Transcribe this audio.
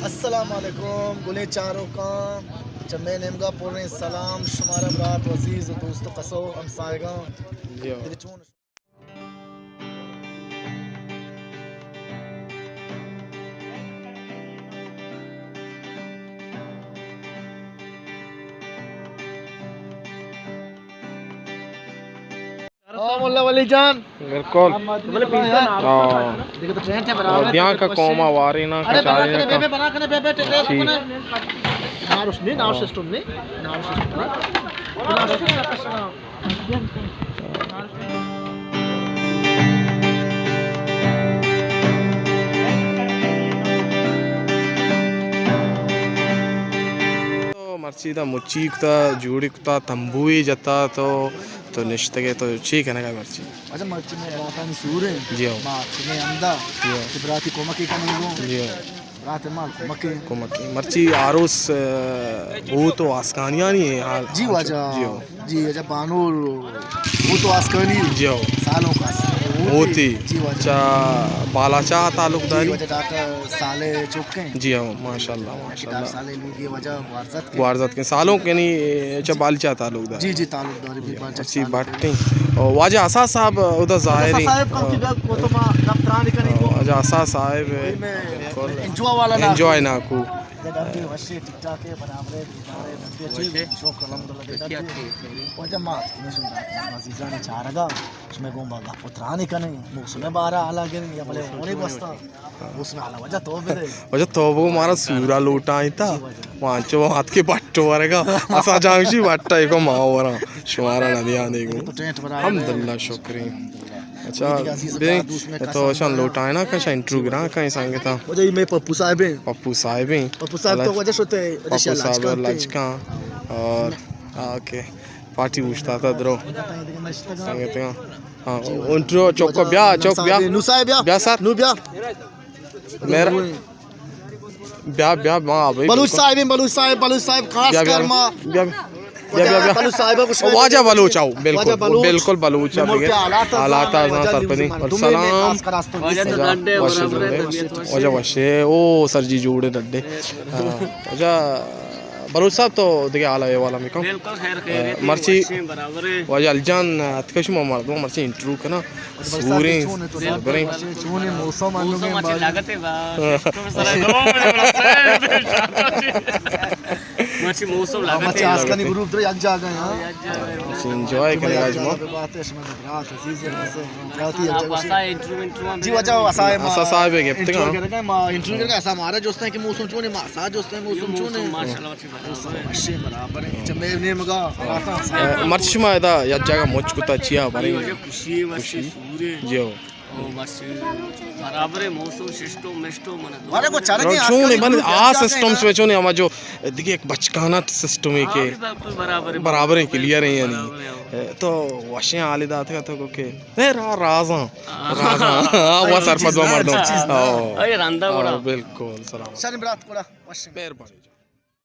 السلام علیکم، گلیں چاروکاں، چہ مئے نیمگا پریں سلام شمارا، برات و عزیز و دوست و کسو ہمسایگاں۔ جی ہو۔ دگہ چون؟ ہاں، ملا ولی جان۔ بالکل۔ ہاں۔ دگہ تو ٹرین تھے برابر ہے، دیاں کا قوم واری نا، ارے، کا بنا چاہیے کنے، کا بے، بے، بنا کنے، بے، بے، ٹرین جی۔ کنے۔ ناروش نہیں، ناروش سسٹم نہیں، ناروش سسٹم نہیں۔ ناروش سسٹم۔ تو مرچی دا مچی کتا، جوڑی کتا، تمبوئی جتا، تو، تو نشتگے، تو چی کنگا مرچی؟ اچھا، مرچی میں براتانی سور ہیں۔ جی ہو۔ ما چنے ہمدا۔ جی ہو۔ کہ براتی کمکی کنگو۔ جی ہو۔ برات مال کمکی۔ کمکی۔ مرچی آروس، آ، بوت و آسکانیانی حال۔ جی واجہ۔ جی ہو۔ جی، اجا بانور، بوت و آسکانی۔ جی ہو۔ سالوں کا۔ ہوتی۔ جی واجہ۔ چا بالاچا تعلق داری؟ جی واجہ، ڈاکٹر صالح چوکیں۔ جی ہو، ماشاءاللہ، ماشاءاللہ۔ ڈاکٹر صالح لوگی واجہ گوارزت کے۔ گوارزت کے۔ سالوں کے نہیں، چا بالاچا تعلق داری؟ جی، جی، تعلق داری بھی بالاچا اچھی تعلق بات داری۔ نہیں۔ اور واجہ اساس صاحب ادھر ظاہر ہی۔ اساس صاحب کم کی بیا کو تو ما کم ترانی کریں کو۔ واجہ اساس صاحب وہی میں انجوائے والا نہ انجوائے کو۔ نہ کو۔ جگہ بھی وشے ٹک ٹاک ہے، برابر ہے، بیمار ہے، شکر الحمدللہ۔ واجہ مات عزیزانی چارگا، شمے گوں با گپ و ترانی کنیں، موسم بارا حالا گریں، یا بلے ہونے گوستا، موسم حالا واجہ تو بدے۔ واجہ تو بگو مارا سورا لوٹائیں تا، جی واجہ۔ وانچو وات کے بٹو ورگا، اسا جانگشی بٹا کو ما ورا، شمارا ندیانے گو۔ تو ٹینٹ برابر ہے۔ الحمدللہ شکریں۔ اچھا، بے، تو شان لوٹائیں نا، کشا انٹرویو گرا کہیں سنگتا۔ واجہ، یہ میں پپو صاحب ہیں۔ پپو صاحب ہیں۔ پپو صاحب تو واجہ شتے، واجہ پپو شاہ صاحب لاچکان تھے۔ لاچکان۔ اور، آ، اوکے۔ پارٹی اوشتاتا درو۔ سنگتیاں۔ ہاں، انٹرویو چوکو بیا، چوک بیا۔ نو صاحب بیا۔ بیا سر۔ نو بیا۔ میرا بیا، بیا، ما بھائی بلوچ صاحب ہیں، بلوچ صاحب، بلوچ صاحب خاص بیا، بیا، کر ما۔ بیا، بیا، بیا، بیا۔ بلوچ صاحب کو واجہ بلوچ آؤ، بالکل، واجہ بلوچ۔ بالکل بلوچ آؤ، ملک کے حالات آؤ، حالات آزان، آزان سرپدی۔ سلام۔ واجہ وشے، او سر جی جوڑے ڈڈے۔ ہاں، واجہ بلوچ صاحب تو دگہ حال احوال ہم کن۔ بالکل خیر خیریت، مرچی وشیں برابر ہیں۔ واجہ علی جان اتکش ما مردم مرچی انٹرویو کنا۔ سوریں، بریں۔ چون موسم، موسم اچھی لگتے با۔ مرچی موسم لگتے۔ آسکانی گروپ در یک جاگہ ہیں، ہاں۔ یک جاگہ ہیں۔ انجوائے کرے گا جمع۔ بات ہے، شما برات عزیز ہیں، بس برات ہی یک جاگہ۔ جی واجہ، اسا صاحب گپتے ہیں۔ ما انٹرویو کرے گا، اسا مارا جوست ہیں کہ موسم چون ہے، ما اسا جوست ہیں موسم چون ہے۔ ماشاءاللہ۔ وشیں برابر ہیں۔ چہ مئے نیمگا براتا۔ مرچی شما ادا یک جاگہ مچ کتا چیا بریں؟ خوشی، وشیں سوریں۔ جی ہو۔ او بس برابر ہے، موسم سسٹم مسٹم من۔ ارے کو چرگے چون ہے، من آ سسٹم سے چون ہے، ہما جو دیکھے ایک بچکانہ سسٹم ہے کہ برابر ہے، کلیئر ہے یعنی۔ تو وشیں حالی دات کا تو کہ اے را-، رازاں۔ رازاں۔ وہ سرپد وہ مردم۔ اے رندا بڑا۔ بالکل، سلام۔ شانی برات کوڑا۔ مہربانی۔